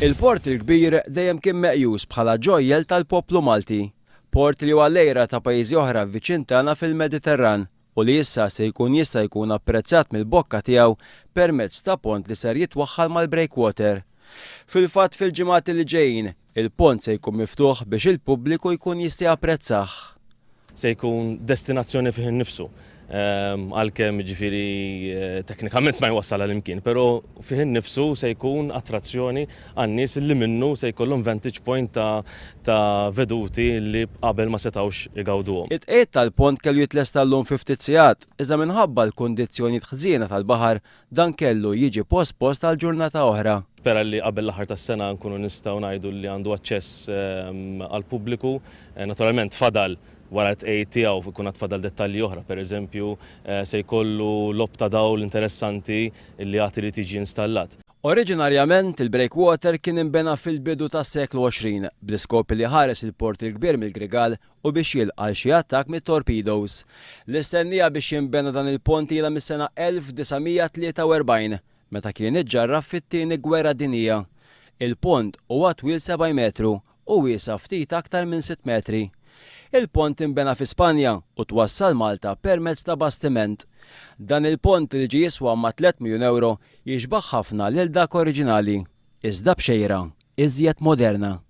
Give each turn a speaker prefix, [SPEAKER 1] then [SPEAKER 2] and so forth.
[SPEAKER 1] Il-Port il-Kbir dejjem kien meqjus bħala ġojjel tal-poplu Malti. Port li huwa l-għira ta' pajjiżi oħra viċin tagħna fil-Mediterran u li issa se jkun jista' jkun apprezzat mill-bokka tiegħu permezz ta' pont li ser jitwaħħal mal-breakwater. Fil-fatt fil-ġimgħat li ġejjin, il-pont se jkun miftuħ biex il-pubbliku jkun jista' japprezzah.
[SPEAKER 2] Se jkun destinazzjoni fih innifsu. Għalkemm jiġifieri teknikament ma jwassal għal imkien, però fih innifsu se jkun attrazzjoni għan-nies li minnu se jkollhom vantage point ta' veduti li qabel ma setgħux igawduhom.
[SPEAKER 1] It-tqegħid tal-pont kellu jitlesta llum fi ftit sigħat, iżda minħabba l-kundizzjonijiet ħżiena tal-baħar, Dan kellu jiġi pospost għal ġurnata oħra.
[SPEAKER 2] Nispera li qabel l-aħħar tas-sena nkunu nistgħu ngħidu li għandu aċċess għall-pubbliku. Naturalment fadal wara t-tqegħid tiegħu jkun għad fadal dettalji oħra, pereżempju se jkollu logħob ta' dawl interessanti li għad irid jiġi installat.
[SPEAKER 1] Oriġinarjament, il-breakwater kien inbena fil-bidu tas-seklu 20 bl-iskop li jħares il-Port il-Kbir mill-Grigal u biex jilqa' għal xi attakk mit-torpedoes. L-istennija biex jinbena dan il-pont ilha mis-sena 1943, meta kien iġġarraf fit-Tieni Gwerra Dinjija. Il-pont huwa twil 70 metru u wiesa' ftit aktar minn sitt metri. Il-pont inbena fi Spanja u twassal Malta permezz ta' bastiment. Dan il-pont li ġie jiswa mat-tlett miljun ewro jixbah ħafna lil dak oriġinali, iżda b'xejra iżjed moderna.